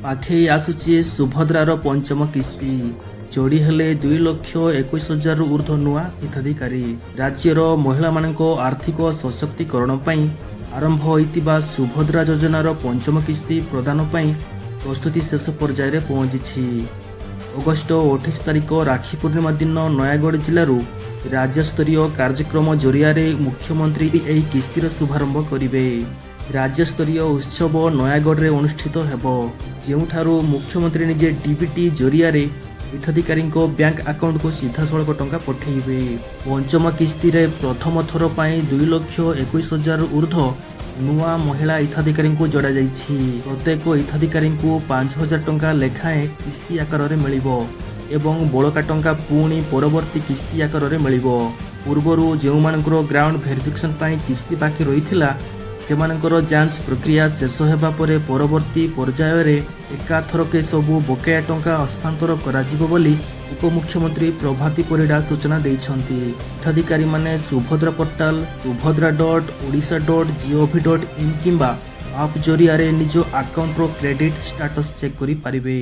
ପାଖେଇ ଆସୁଛି ସୁଭଦ୍ରାର ପଞ୍ଚମ କିସ୍ତି। ଯୋଡ଼ି ହେଲେ 2,21,000ରୁ ଉର୍ଦ୍ଧ୍ୱ ନୂଆ ହିତାଧିକାରୀ। ରାଜ୍ୟର ମହିଳାମାନଙ୍କ ଆର୍ଥିକ ସଶକ୍ତିକରଣ ପାଇଁ ଆରମ୍ଭ ହୋଇଥିବା ସୁଭଦ୍ରା ଯୋଜନାର ପଞ୍ଚମ କିସ୍ତି ପ୍ରଦାନ ପାଇଁ ପ୍ରସ୍ତୁତି ଶେଷ ପର୍ଯ୍ୟାୟରେ ପହଞ୍ଚିଛି। ଅଗଷ୍ଟ 28 ତାରିଖ ରାକ୍ଷୀ ପୂର୍ଣ୍ଣିମା ଦିନ ନୟାଗଡ଼ ଜିଲ୍ଲାରୁ ରାଜ୍ୟସ୍ତରୀୟ କାର୍ଯ୍ୟକ୍ରମ ଜରିଆରେ ମୁଖ୍ୟମନ୍ତ୍ରୀ ଏହି କିସ୍ତିର ଶୁଭାରମ୍ଭ କରିବେ। ରାଜ୍ୟସ୍ତରୀୟ ଉତ୍ସବ ନୟାଗଡ଼ରେ ଅନୁଷ୍ଠିତ ହେବ, ଯେଉଁଠାରୁ ମୁଖ୍ୟମନ୍ତ୍ରୀ ନିଜେ ଡିବିଟି ଜରିଆରେ ହିତାଧିକାରୀଙ୍କ ବ୍ୟାଙ୍କ ଆକାଉଣ୍ଟକୁ ସିଧାସଳଖ ଟଙ୍କା ପଠାଇବେ। ପଞ୍ଚମ କିସ୍ତିରେ ପ୍ରଥମ ଥର ପାଇଁ 2,21,000 ଉର୍ଦ୍ଧ୍ୱ ନୂଆ ମହିଳା ହିତାଧିକାରୀଙ୍କୁ ଯୋଡ଼ାଯାଇଛି। ପ୍ରତ୍ୟେକ ହିତାଧିକାରୀଙ୍କୁ 5000 ଟଙ୍କା ଲେଖାଏଁ କିସ୍ତି ଆକାରରେ ମିଳିବ ଏବଂ ବଳକା ଟଙ୍କା ପୁଣି ପରବର୍ତ୍ତୀ କିସ୍ତି ଆକାରରେ ମିଳିବ। ପୂର୍ବରୁ ଯେଉଁମାନଙ୍କର ଗ୍ରାଉଣ୍ଡ ଭେରିଫିକେସନ୍ ପାଇଁ କିସ୍ତି ବାକି ରହିଥିଲା, ସେମାନଙ୍କର ଯାଞ୍ଚ ପ୍ରକ୍ରିୟା ଶେଷ ହେବା ପରେ ପରବର୍ତ୍ତୀ ପର୍ଯ୍ୟାୟରେ ଏକାଥରକେ ସବୁ ବକେୟା ଟଙ୍କା ହସ୍ତାନ୍ତର କରାଯିବ ବୋଲି ଉପମୁଖ୍ୟମନ୍ତ୍ରୀ ପ୍ରଭାତୀ ପରିଡ଼ା ସୂଚନା ଦେଇଛନ୍ତି। ହିତାଧିକାରୀମାନେ ସୁଭଦ୍ରା ପୋର୍ଟାଲ subhadra.odisha.gov.in କିମ୍ବା ଆପ୍ ଜରିଆରେ ନିଜ ଆକାଉଣ୍ଟର କ୍ରେଡିଟ୍ ଷ୍ଟାଟସ୍ ଚେକ୍ କରିପାରିବେ।